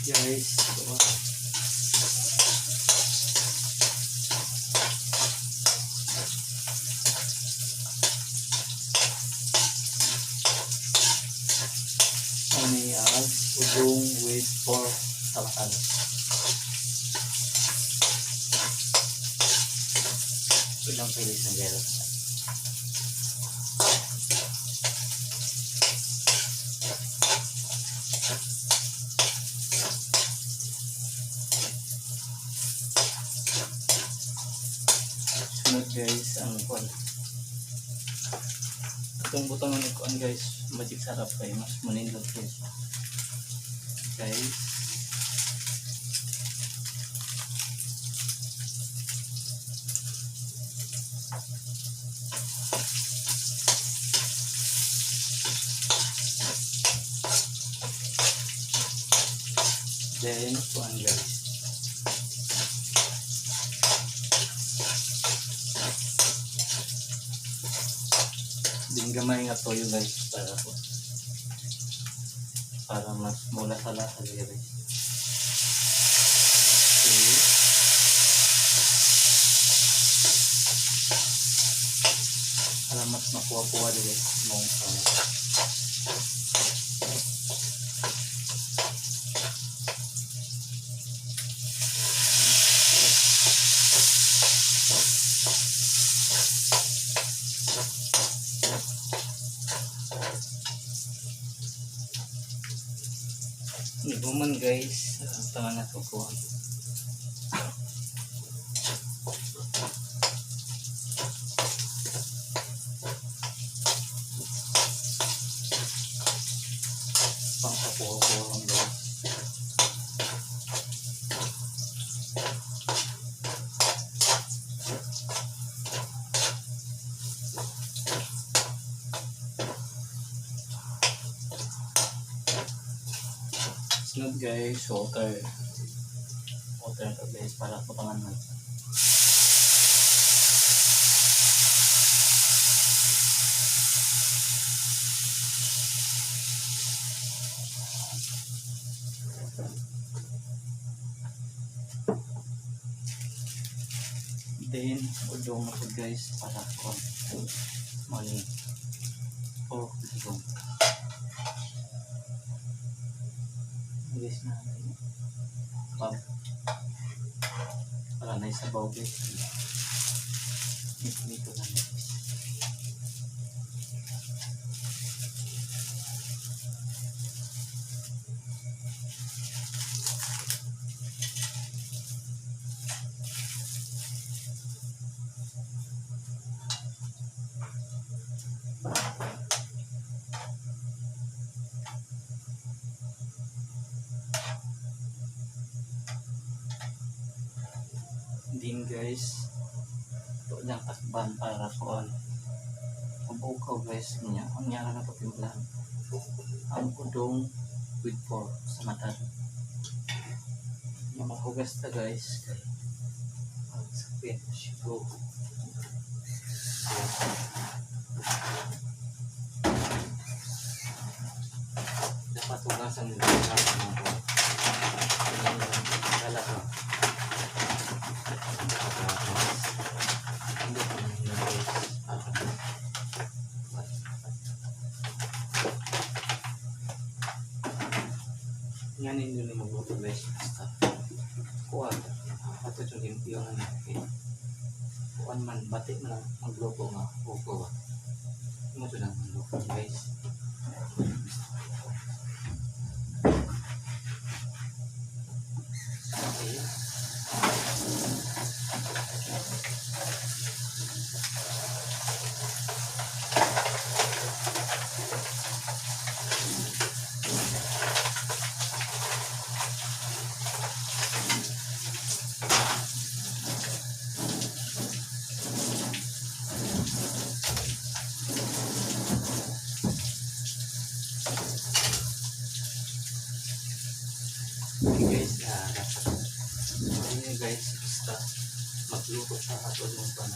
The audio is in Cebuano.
Guys, kuan. Ani ang udong with pork talakan. Ilang pilis ng gero. Sunod, guys, ang kuan. Itong butang ni kuan, guys, magic sarap kay mas manindot, guys. Guys. Then kuan, guys. Din gamay nga toyo, guys, para po. Para mas mula sa lasa niya, guys. Okay. Para mas makuha-kuha din, guys, mong Nibuman, guys, ang tanga na to ko. Pangkakuha-kuha lang, guys. Sunod, guys, water. Water to, guys, para kutangan man. Then, udong na po, guys, para kung mali pork udong. Guys, na pag para na isabaw, guys. Dito lang, guys. Din, guys, ito lang takban para kuan mabukaw, guys, niya ang niya na patimplan ang udong with pork sa mata niya. Maghugas ta, guys, kay magsapin sigo. Dapat hugasan nila ang mga kalat no. Hindi ko na yun, guys. Nga ninyo na magluto, guys. Basta. Kuan. Ato yung limpyo na na. Okay. Kuan man. Bati man ang magluto nga. Uko ba? Mo ito lang magluto, guys. Okay. Okay, guys, ayun, guys, basta magluto sa ato ng pan.